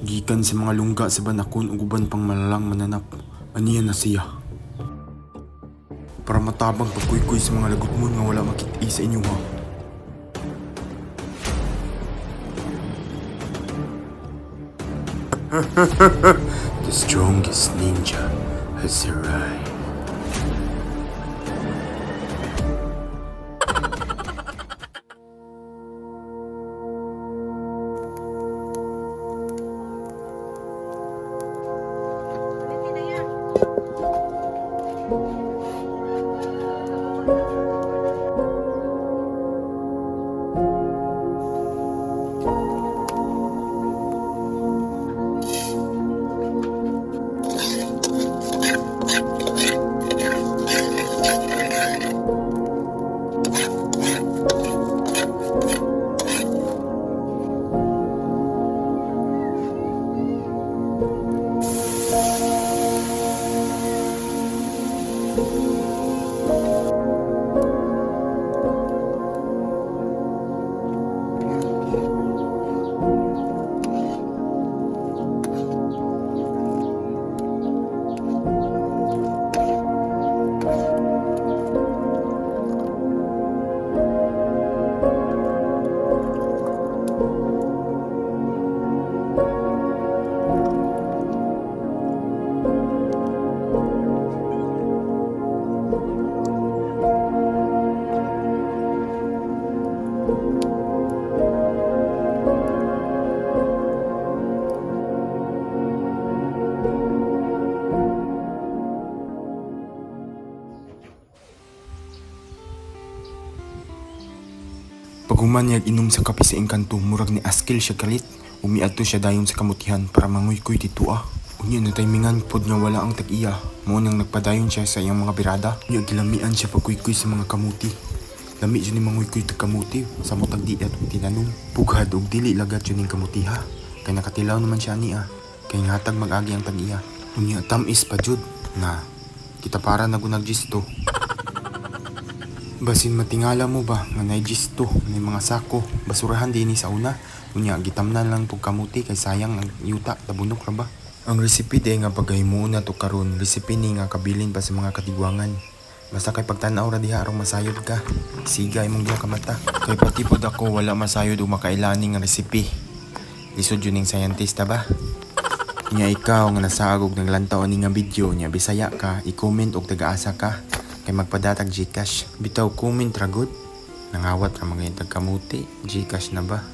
Gikan sa mga lungga sa banakon ug uban pang malalang mananap. Aniya na siya. Para matabang pagkuykuy sa mga lagutmon nga wala makit-i sa inyo ha. The strongest ninja has arrived. Paghuman niya inom sa kape sa engkanto, murag ni askil siya kalit. Umiadto siya dayon sa kamutihan para manguykuy dito ah. Unya na timingan pod nga wala ang tag-iya. Mao nang nagpadayon siya sa iyang mga birada. Unya gilamian siya pagkuykuy sa mga kamuti. Lami jud ni manguykuy tag kamuti sa motag di at tinanom. Pughad og dili lagat jud ning kamuti ha. Kay nakatilaw naman siya ani ah. Kay hatag mag-agi ang tag-iya. Unya tamis pa jud na kita para nagunag gisto. Basin matingala mo ba nga naay gisto, may mga sako, basurahan dinhi sa una. Unya gitamnan lang pug kamuti kay sayang ang yuta, tabunok ra ba. Ang recipe day nga pagkahimuon nato karon, recipe ni nga kabilin pa sa mga katigwangan. Basta kay pagtan-aw ra diha aron masayod ka. Siga imong duha ka mata. Kay pati pod ako wala masayod og makaila ani nga recipe. Lisod jud ning scientista ba? Nya ikaw nga nasaag og naglantaw ani nga video nya Bisaya ka, i-comment og taga-asa ka kay magpadatag GCash. Bitaw comment ra gud. Nangawat ra mga tag kamuti, GCash na ba?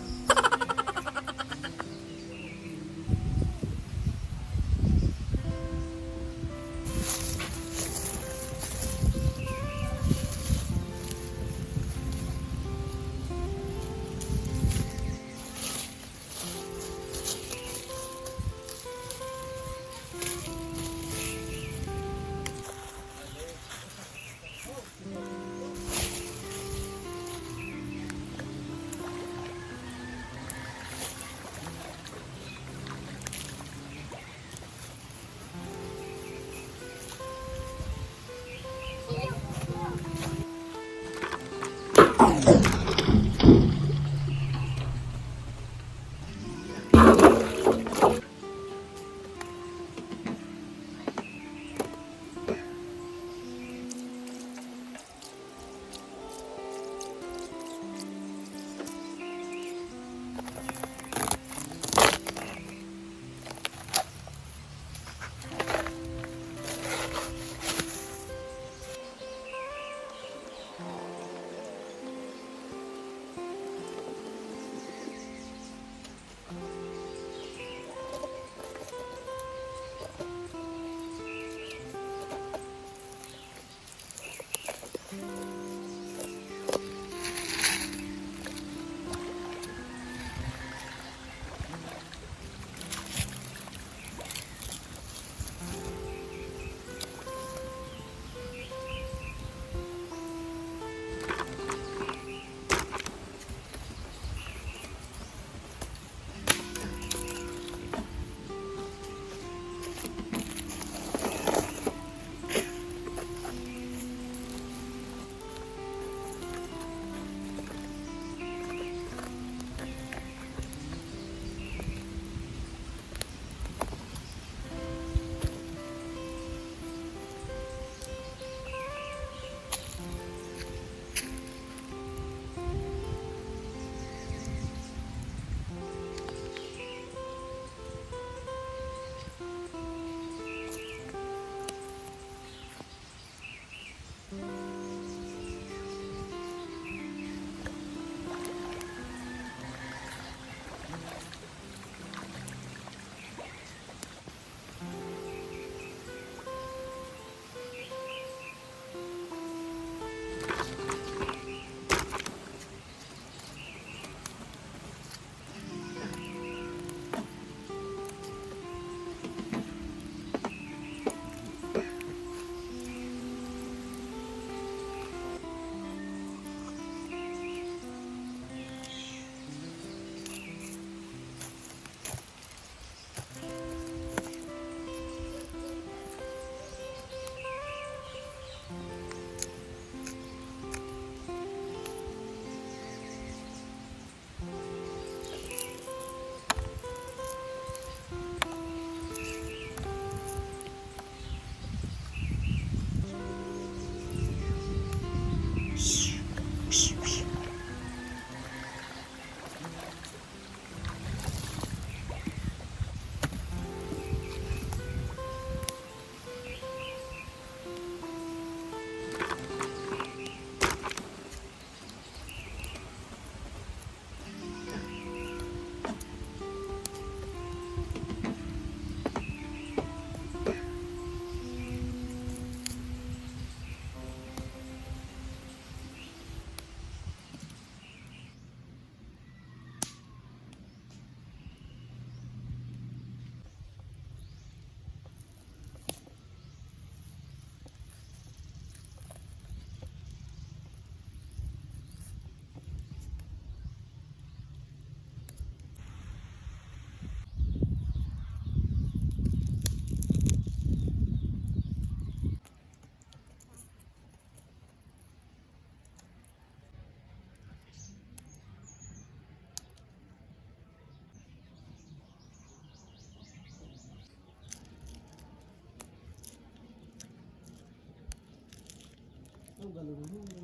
Galunggong.